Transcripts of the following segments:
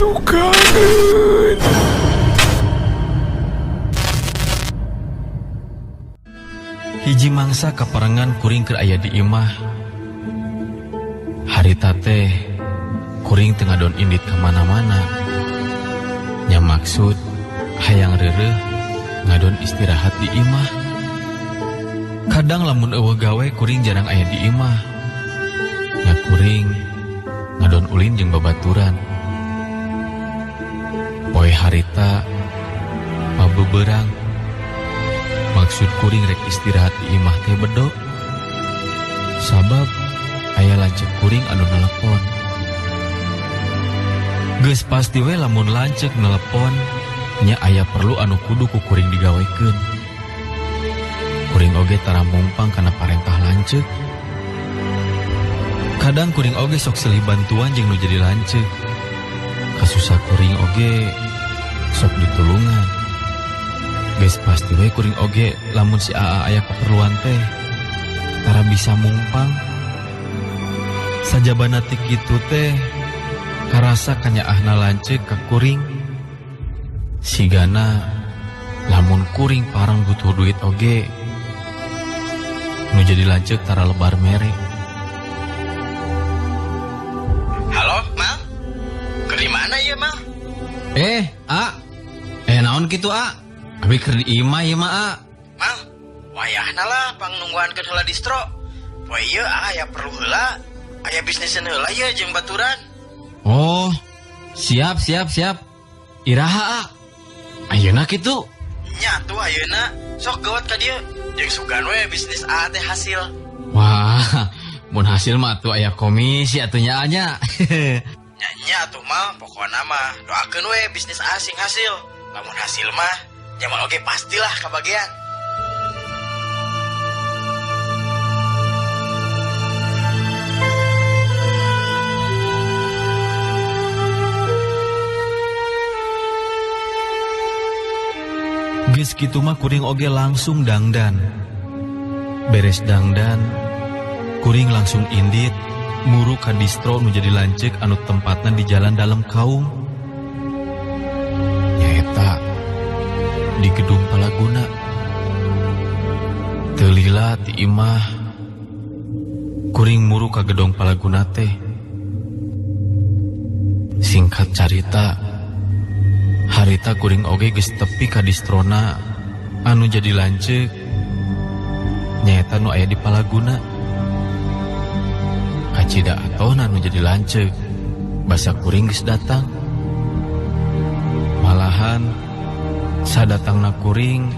Ditukangeun. Hiji mangsa kaparengan kuring keur aya di imah. Harita teh kuring teu ngadon indit ka mana-mana. Nya maksud hayang reureuh ngadon istirahat di imah. Kadang lamun euweuh gawe kuring jarang aya di imah. Nya kuring ngadon ulin jeung babaturan. Poe harita pabeberang. Maksud kuring rek istirahat di imah teh bedo. Sabab aya lanceuk kuring anu nelepon. Geus pasti we lamun lanceuk nelepon nya aya perlu anu kudu ku kuring digawekeun. Kuring oge tara mumpang kana parentah lanceuk. Kadang kuring oge sok silih bantuan jeung nu jadi lanceuk. Kasusah kuring oge sok ditulungan. Geus pasti we kuring oge lamun si AA aya keperluan teh tara bisa mumpang. Sajabana ti kitu teh karasa kanyaahna lanceuk ka kuring. Sigana lamun kuring parang butuh duit oge nu jadi lanceuk tara lebar mere. Halo, Mal? Keur di mana ieu, Mal? A. Naon kitu, A? Abi keur di imah ieu mah, A. Mal, wayahna lah pang nungguankeun heula distro. Poe ieu aya perlu heula. Aya bisniseun heula ieu jeung baturan. Oh, siap, siap, siap. Iraha, A. Ayeuna kitu? Nya tuh ayeuna, sok gawat ka dieu. Jeung sugan we bisnis A teh hasil. Wah, mun hasil mah tuh aya komisi atuh nya nya. Nya nya tuh mah pokona mah doakeun we bisnis A sing hasil. Lamun hasil mah jamal oge pastilah kabagian. Geus kitu mah kuring oge langsung dangdan. Beres dangdan, kuring langsung indit muru ka distro nu jadi lanceuk anu tempatna di jalan dalem kaum. Nyaeta di gedung Palaguna. Teu lila ti imah kuring muru ka gedung Palaguna teh. Singkat carita, harita kuring oge geus tepi ka distrona anu jadi lanceuk nyaeta nu aya di Palaguna. Kacida atona nu jadi lanceuk basa kuring geus datang. Malahan sadatangna kuring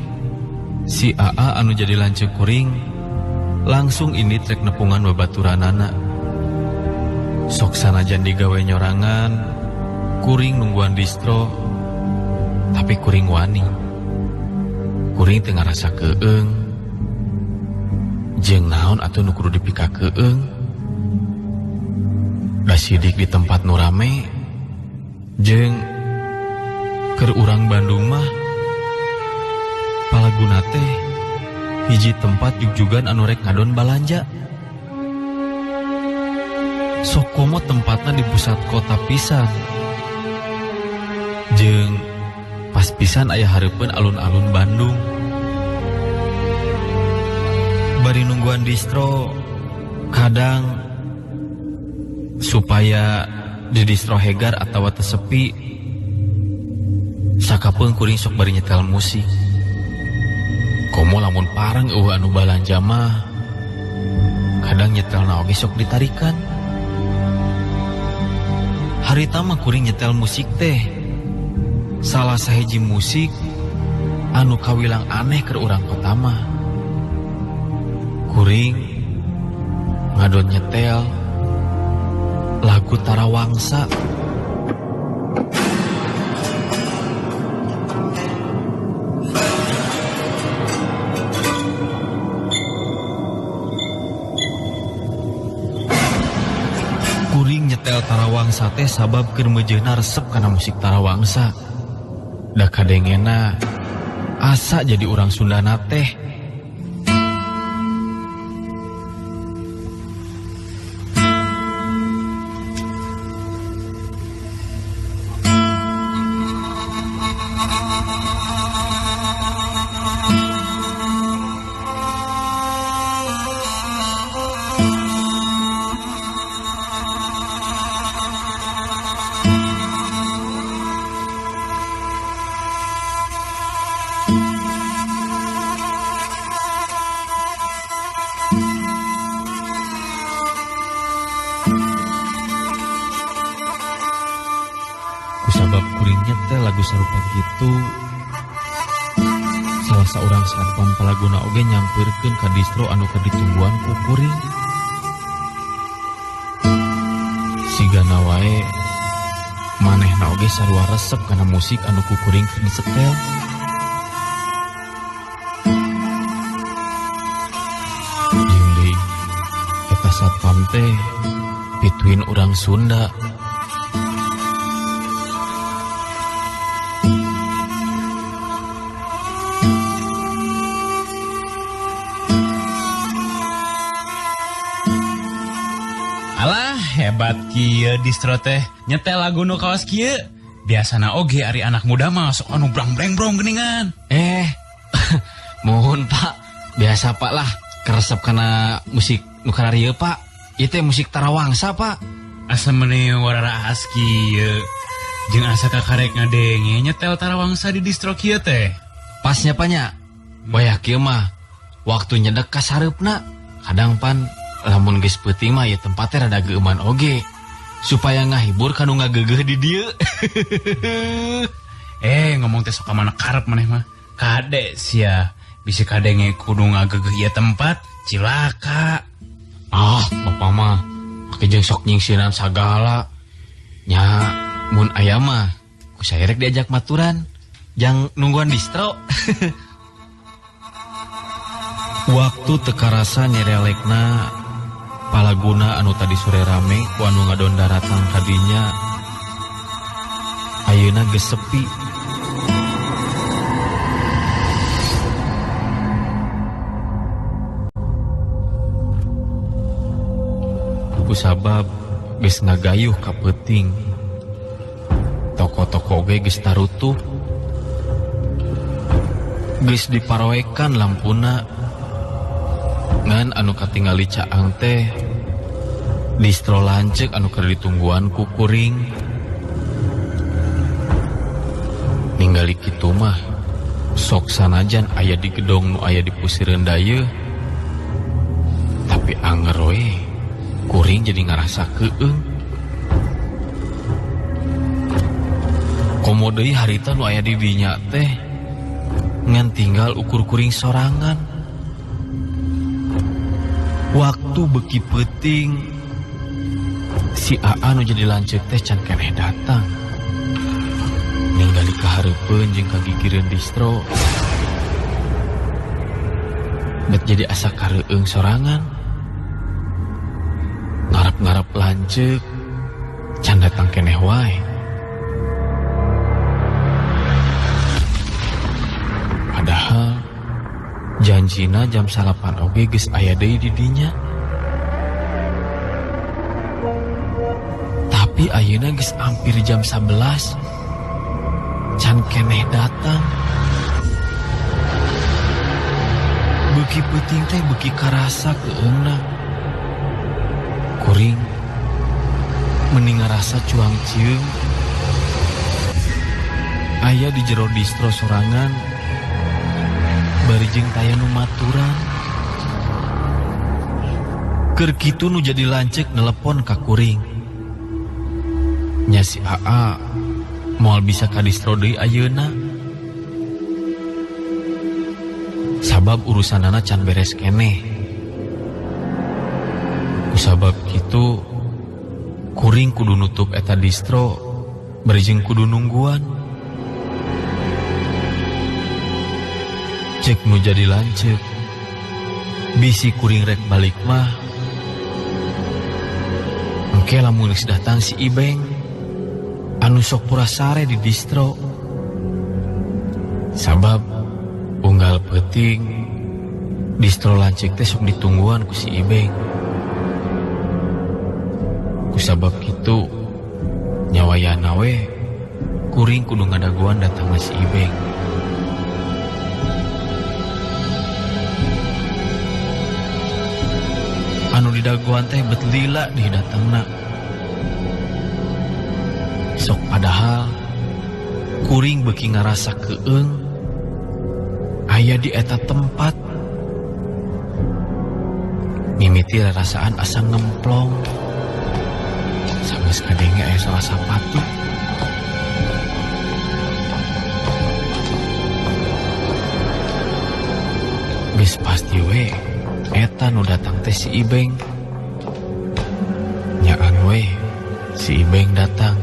si AA anu jadi lanceuk kuring langsung ini trek nepungan babaturanana. Sok sanajan digawe nyorangan kuring nungguan distro, tapi kuring wani. Kuring teu ngarasa keung. Jeung naon atuh nu kudu dipikakeung? Da sidik di tempat nu rame jeung keur urang Bandung mah Palaguna teh hiji tempat jugjugan anu rek ngadon balanja. Sok komo tempatna di pusat kota pisan. Jeung pas pisan aya hareupeun alun-alun Bandung. Bari nungguan distro kadang supaya di distro hegar atawa teu sepi sakapeung kuring sok bari nyetel musik. Komo lamun pareng eueuh anu balanja mah kadang nyetelna oge sok ditarikan. Harita mah kuring nyetel musik teh salah sahiji musik anu kawilang aneh keur urang kota mah. Kuring ngadon nyetel lagu Tarawangsa. Kuring nyetel Tarawangsa teh sabab keur meujeuna resep kana musik Tarawangsa. Da kadengena asa jadi urang Sundana teh. lagu sarupa kitu, salah saurang satpam palaguna oge nyampeurkeun ka distro anu keur ditungguan ku kuring. Sigana wae manehna oge sarua resep kana musik anu ku kuring keur disetel. Jeung deui eta satpam teh pituin urang Sunda. Alah, hebat kieu distro teh nyetel lagu nu kawas kieu. Biasana oge ari anak muda mah sok anu brang-breng-brong geuningan. Mohon Pak, biasa Pak lah keresep kana musik nu kararieu Pak. Ieu teh musik Tarawangsa Pak. Asa meuni wararaas kieu. Jeung asa kakarek ngadenge nyetel Tarawangsa di distro kieu teh. Pasnya Pak nya. Wayah kieu mah waktu nyedek ka sareupna. Kadang pan lamun geus peuting mah ya tempatnya rada geuman oge supaya ngahibur kanu ngageugeuh di dieu. Ngomong teh sok ka mana karep maneh mah. Kade sia, bisi kadenge kudu ngageugeuh ieu tempat, cilaka. Ah, bapak mah make jeung sok nyingsieunan sagala. Nya mun aya mah ku saya rek diajak maturan jang nungguan distro. Waktu teu karasa nyerelekna palaguna anu tadi sore rame ku anu ngadon daratang kadinya ayeuna geus sepi. Kusabab geus ngagayuh ka peuting. Toko-toko oge geus tarutuh. Geus diparoekan lampuna. Ngan anu katingali caang teh distro lanceuk anu keur ditungguan ku kuring. Ningali kitu mah sok sanajan aya di gedong nu aya di pusireun dayeuh, tapi anger we kuring jadi ngarasa keueung. Komo deui harita nu aya di dinya teh ngan tinggal ukur kuring sorangan. Waktu beki peuting si Aa nu jadi lanceuk teh can keneh datang. Ningali kahareupeun jeung kagigireun distro bet jadi asa kareueung sorangan. Ngarap-ngarap lanceuk can datang keneh wae. Padahal janjina jam 9 oge geus aya deui di dinya. Tapi ayeuna geus hampir jam 11 can keneh datang. Beuki peuting teh beuki karasa keueungna. Kuring mending ngarasa cuang cieung. Aya di jero distro sorangan bari jeung taya nu maturan. Keur kitu nu jadi lanceuk nelepon ka kuring. Nya si Aa moal bisa ka distro deui ayeuna. Sabab urusanana can beres keneh. Kusabab kitu kuring kudu nutup eta distro bari jeung kudu nungguan. Cek nu jadi lanceuk bisi kuring rek balik mah engke lamun geus datang si Ibeng anu sok purasare di distro. Sabab unggal peuting distro lanceuk teh sok ditungguan ku si Ibeng. Kusabab kitu nyawayana we kuring kudu ngadaguan datangna si Ibeng. Anu didagoan teh bet lila di datangna. Sok padahal kuring beuki ngarasa keueung aya di eta tempat. Mimiti rarasaan asa ngemplong. Sanggeus kadenge aya salah sapatu. Geus pasti we eta nu datang teh si Ibeng. Nyaan we si Ibeng datang.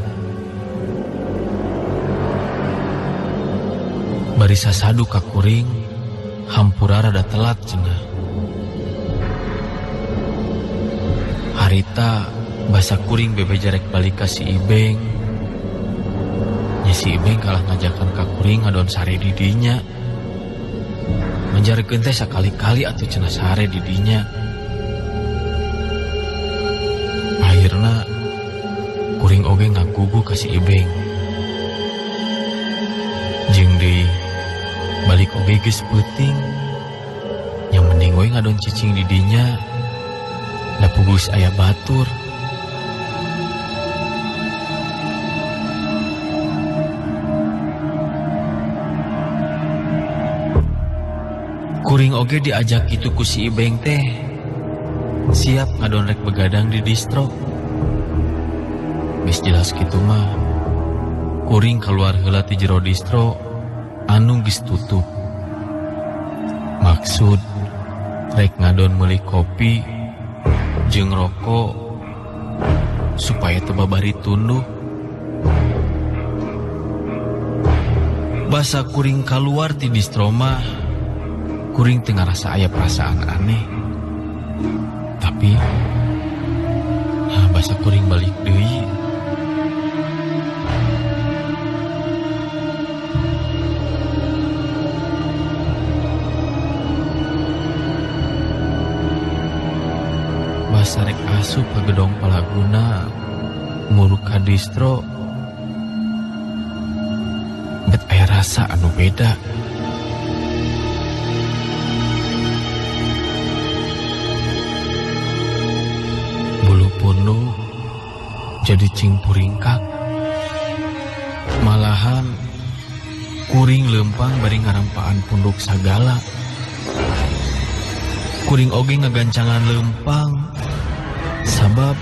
Bari sasadu ka kuring, hampura rada telat cenah. Harita basa kuring bebeja rek balik ka si Ibeng. Nya si Ibeng kalah ngajakan ka kuring ngadon sare di dinya. Ngajarkeun teh sakali-kali atuh cenah sare di dinya. Akhirna kuring oge ngagugu ka si Ibeng. Jeung deui balik oge geus peuting. Nya mending we ngadon cicing di dinya. Da pugus aya batur. Kuring oge diajak kitu ku si Ibeng teh. Siap ngadon rek begadang di distro. Geus jelas kitu mah. Kuring keluar heula ti jero distro anu geus tutup. Maksud rek ngadon meuli kopi jeung rokok supaya teu babari tunduh. Basa kuring keluar ti distro mah, kuring teu ngarasa aya perasaan aneh. Tapi basa kuring balik deui. Basa rek asup ka gedong Palaguna muruk ka distro bet aya rasa anu beda. Bulu punduh jadi cing puringkak. Malahan kuring lempang bari ngarampaan punduk sagala. Kuring oge ngagancangan lempang sabab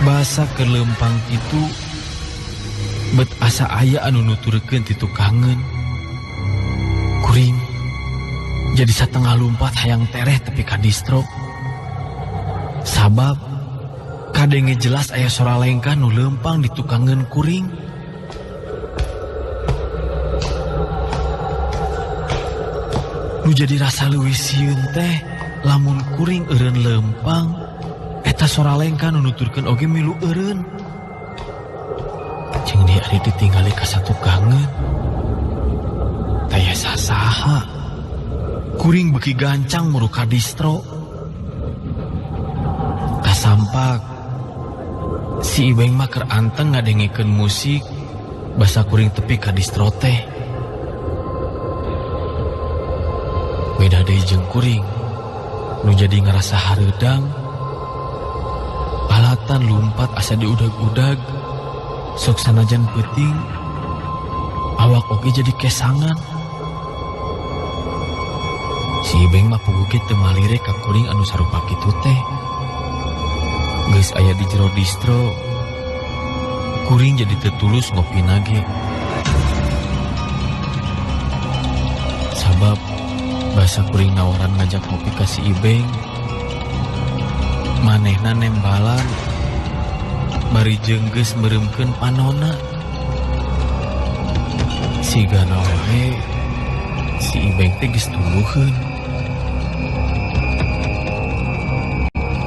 basa ke lempang itu bet asa aya anu nuturkeun ti tukangeun. Kuring jadi satengah lumpat hayang tereh tepi ka distro. Sabab kadenge jelas aya sora lengkah nu lempang di tukangeun kuring. Nu jadi rasa leuwih sieun teh lamun kuring eureun lempang eta sora lengkah nu nuturkeun oge milu eureun. Jeung di ari ditinggali ka satukangeun. Taya sasaha. Kuring beuki gancang muru ka distro. Kasampak si Ibeng mah keur anteng ngadengekeun musik basa kuring tepi ka distro teh. Beda deui jeung kuring nu jadi ngarasa hareudang. Alatan lumpat asa diudag-udag. Sok sanajan peuting awak oge jadi kesangan. Si Ibeng mah puguh ge teu malire ka kuring anu sarupa kitu teh. Geus aya di jero distro, kuring jadi teu tulus ngopina ge. Sabab basa kuring nawaran ngajak ngopi ka si Ibeng, manehna nembalan bari jeung geus meureumkeun panona. Sigana wae si Ibeng teh geus tunduheun.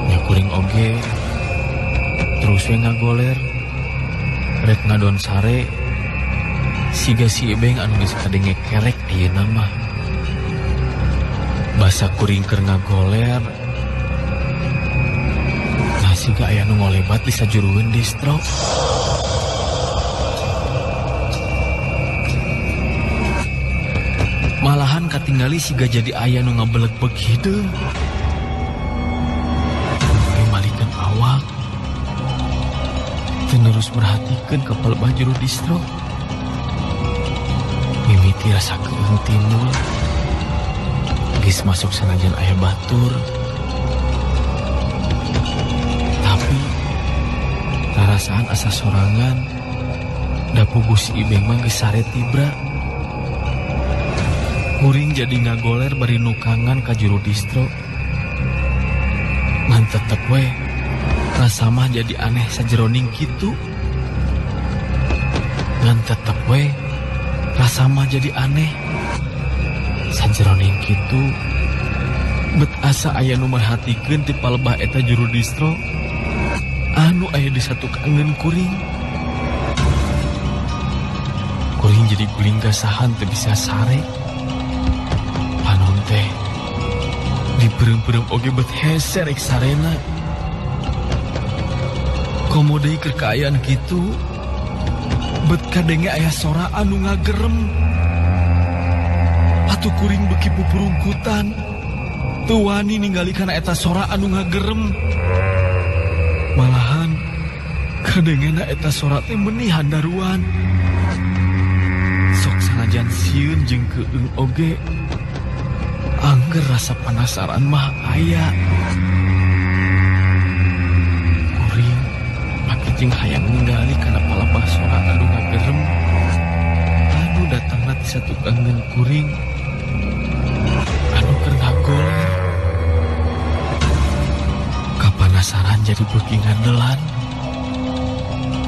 Nya kuring oge terus we ngagoler rek ngadon sare siga si Ibeng anu geus kadenge kerek ayeuna mah. Basa kuring keur ngagoler nah siga aya nu ngolebat di sajurueun distro. Malahan katinggali siga jadi aya nu ngabeleg-beg hideung. Oge malikeun awak. Teu terus merhatikeun ka palebah jero distro. Mimiti rasa keueung timbul. Geus masuk sanajan aya batur. Tapi rarasaan asa sorangan da puguh si Ibeng mah geus sare tibra. Kuring jadi ngagoler bari nukangan ka juru distro. Ngan tetep we rasa mah jadi aneh sajeroning kitu. Ngan tetep we rasa mah jadi aneh sajeroning kitu. Bet asa aya nu merhatikeun ti palebah eta juru distro anu aya di satukangeun kuring. Kuring jadi guling gasahan teu bisa sare. Panon teh dipeureum-peureum oge bet hese rek sarena. Komo deui keur kaayaan kitu, bet kadenge aya sora anu ngagerem. Atuh kuring beuki pupurungkutan. Teu wani ningali kana eta sora anu ngagerem. Malahan kadengena eta sora teh meuni handaruan. Sok sanajan sieun jeung keueung oge, angger rasa penasaran mah aya. Kuring make jeung hayang ningali kana palebah sora anu ngagerem anu datangna ti satukangeun kuring anu keur ngagoler. Kapanasaran jadi beuki ngadelan.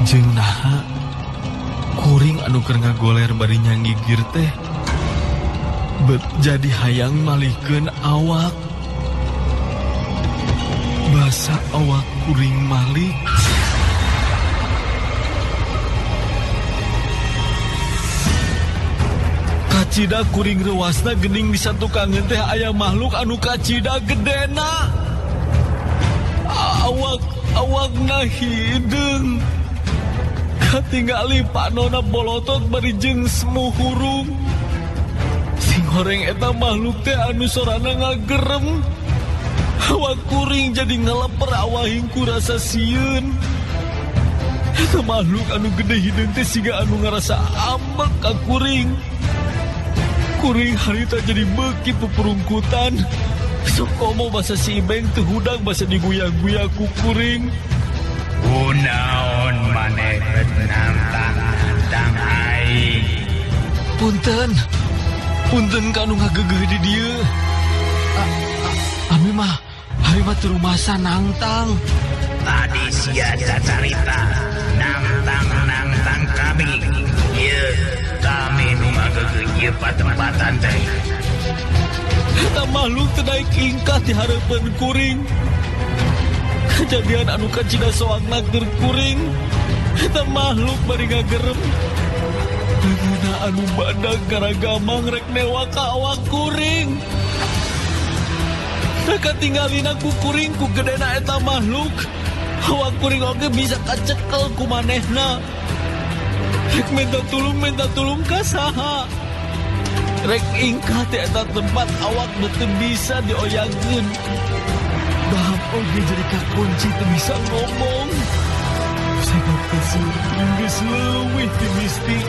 Jeung naha kuring anu keur ngagoler bari nyanggigir teh bet jadi hayang malihkeun awak. Basa awak kuring malik. Kacida kuring rewasna gening di satukangeun teh aya makhluk anu kacida gedena. Awak awakna hideung. Katingali panona bolotot bari jeung semu hurung. Sing horeng eta makhluk teh anu sorana ngagerem. Awak kuring jadi ngaleper awahing ku rasa sieun. Eta makhluk anu gede hideung teh siga anu ngarasa ambek ka kuring. Kuring harita jadi beuki pupurungkutan. Sok komo basa si Ibeng teu hudang basa diguyah-guyah ku kuring. Kunaon maneh bet nantang-nantang aing? Punten. Punten ka anu ngagegeuh di dieu. Abi mah teu rumasa nangtang. Tadi sia cacarita nangtang-nangtang kami. Ieu kami nu ngagegeuh ieu patempatan teh. Eta makhluk teu daek ingkah di hareupeun kuring. Kejadian anu kacida soangna keur kuring. Eta makhluk bari ngagerem. Leungeunna anu badag garagamang rek newa ka awak kuring. Da katinggalina ku kuring ku gedena eta makhluk. Awak kuring oge bisa kacekel ku manehna. Rek minta tulung, minta tulung ka saha? Rek ingkah ti eta tempat awak teu bisa dioyagkeun. Baham oge jadi kakunci teu bisa ngomong. Sebab kesel geus leuwih ti misti.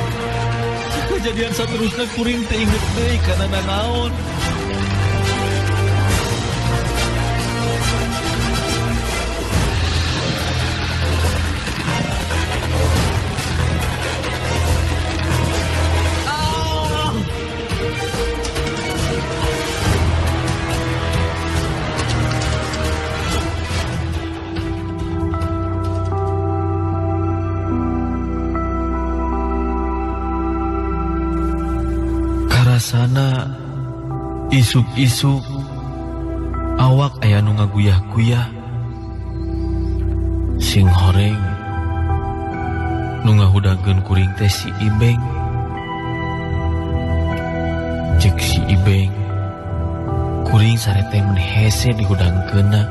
Kejadian saterusna kuring teu inget deui kana nanaon. Karasana isuk-isuk awak aya nu ngaguyah-guyah. Sing horeng nu ngahudangkeun kuring teh si Ibeng. Cek si Ibeng, kuring sare teh mun hese dihudangkeunna.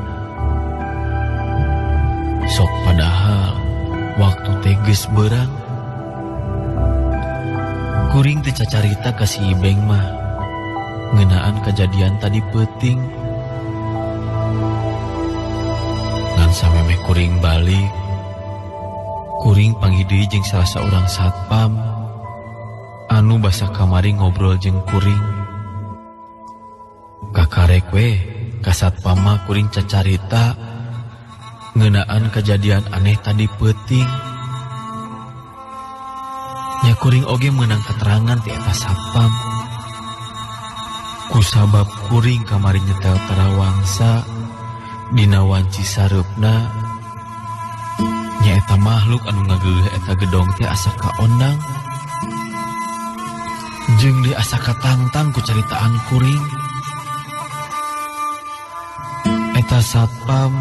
Sok padahal waktu teh geus beurang. Kuring teh cacarita ka si Ibeng mah ngeunaan kejadian tadi peuting. Ngan samemeh kuring balik, kuring panggih deui jeung salah saurang satpam anu basa kamari ngobrol jeung kuring. Kakarek we ka satpam mah kuring cacarita ngeunaan kejadian aneh tadi peuting. Nya kuring oge meunang keterangan ti eta satpam. Kusabab kuring kamari nyetel tarawangsa dina wanci sareupna, nyaeta makhluk anu ngageugeuh eta gedong teh asa kaondang jeung di asa katangtang ku caritaan kuring. Eta satpam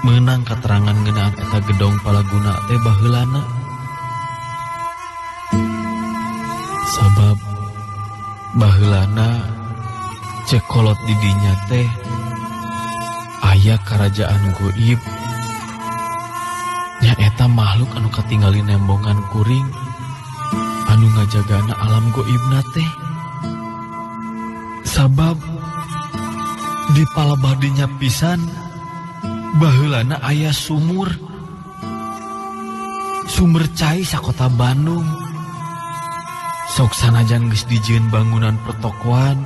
meunang katerangan ngeunaan eta gedong palaguna teh baheulana. Sabab baheulana cek kolot di dinya teh aya karajaan goib, nyaeta makhluk anu katingali nembongan kuring anu ngajagana alam goibna teh. Sabab di palebah dinya pisan baheulana aya sumur, sumber cai sakota Bandung. Sok sanajan geus dijieun bangunan pertokoan,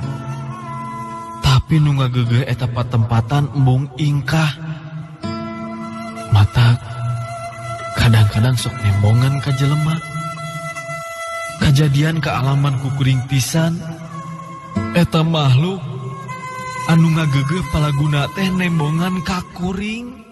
tapi nu ngageugeuh eta patempatan embung ingkah. Matak kadang-kadang sok nembongan ka jelema. Kajadian kaalaman ku kuring pisan, eta makhluk anu ngageugeuh palaguna teh nembongan ka kuring.